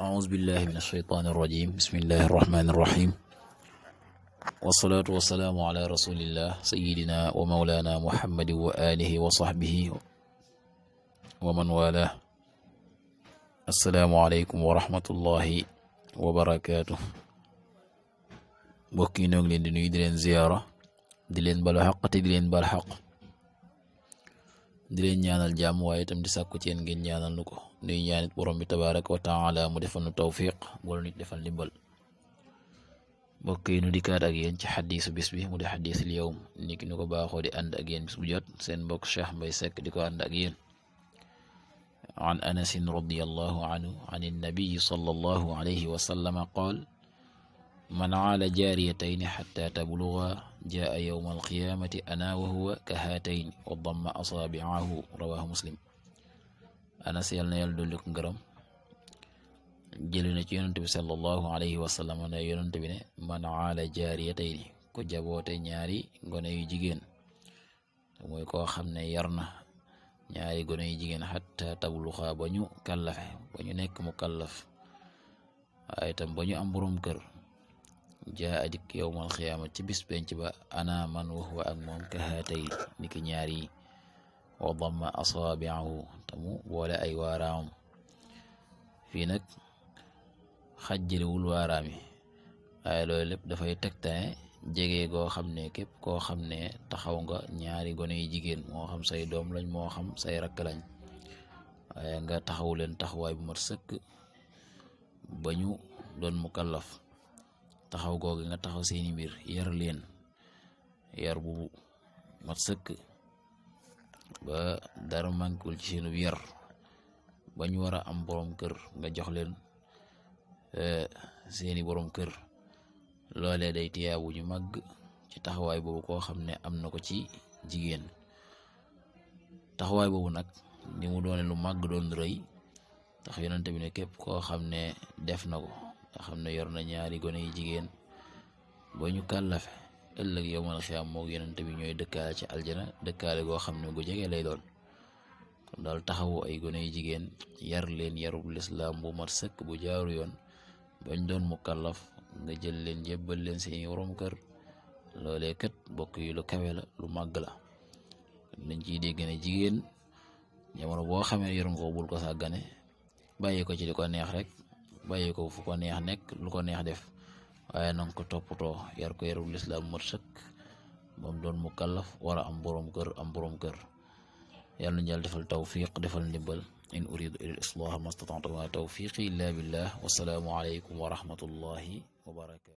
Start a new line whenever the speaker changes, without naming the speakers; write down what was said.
أعوذ بالله من الشيطان الرجيم بسم الله الرحمن الرحيم والصلاة والسلام على رسول الله سيدنا ومولانا محمد وآله وصحبه ومن والاه. السلام عليكم ورحمة الله وبركاته. mbokk yi ñoo ngi leen di nuyu di leen ziyaara di leen balu xaq te di leen bal xaq di leen ñaanal jàmm waaye itam di sàkku ci yéen ngeen ñaanal nu ko nuy ñaanit borom bi tabaaraka wa taala mu defal nu tawfiq wala nit defal ndimbal. mbokk yi nu dikkaat ak yéen ci xadiisu bis bi mu di xadiisul yawm ni ki nu ko baaxoo di ànd ak yéen bis bu jot seen mbokk Cheikh Mbaye Seck di ko ànd ak yéen. an anasin radiyallahu anhu an innabiyi sallallahu alayhi wa sallama qaal man aala jaariyatayni xatta tabluga jaa yowma alqiyaamati ana wa huwa ka haatayni wa damma asaabicahu rawaahu muslim. anas yal na yàlla dolli ko ngërëm jëli na ci yonent bi sallallahu alayhi wa sallam ne yonent bi ne man aala jaariyatayni ku jaboote ñaari gone yu jigéen mooy koo xam ne yar na ñaari gone yu jigéen xatta tabluga ba ñu kallafe ba ñu nekk mu kallaf waaye itam ba ñu am borom kër jaa adik yowmal xiyaama ci bis penc ba ana man wa huwa ak moom ka haatay ni ki ñaar yi wa damma asaabiahu tamu boole ay waaraamam. fii nag xajjaliwul waaraam yi waaye loolu lépp dafay tegtane jege goo xam ne képp koo xam ne taxaw nga ñaari gone yu jigéen moo xam say doom lañ moo xam say rakk lañ waaye nga taxaw leen taxawaay bu mat sëkk ba ñu doon mukallaf taxaw googu nga taxaw seeni mbir yar leen yar bu mat sëkk ba dara mànkul ci seenu yar ba ñu war a am borom kër nga jox leen seeni borom kër loolee day tiyaabu ñu màgg ci taxawaay boobu koo xam ne am na ko ci jigéen. taxawaay boobu nag ni mu doone lu màgg doon rëy tax yonente bi ne képp koo xam ne def na ko nga xam ne yor na ñaari gone yi jigéen ba ñu kàllafe ëllëg yowmal xiyaam moog yonente bi ñooy dëkkaale ci aljana dëkkaale goo xam ne gu jege lay doon. kon daal taxawu ay gone yi jigéen yar leen yarub lislaam bu mat sëkk bu jaaru yoon bañ doon mu kàllaf nga jël leen jébbal leen seeni waroom kër loolee kat bokk yi lu kawe la lu màgg la. dañ ciy dégg ne jigéen jamono boo xamee yor nga ko bul ko sàggane bàyyi ko ci li ko neex rek bàyyi ko fu ko neex nekk lu ko neex def waaye nanga ko toppatoo yar ko yarul lislaam mat sëkk ba mu doon mu kàllaf war a am borom kër yàlla nañu yàlla defal tawfiq defal ndimbal in uridu ila al-islaha ma stata'tu wa tawfiqi illa billah wasalaamu alaykum wa rahmatullahi wa barakatuh.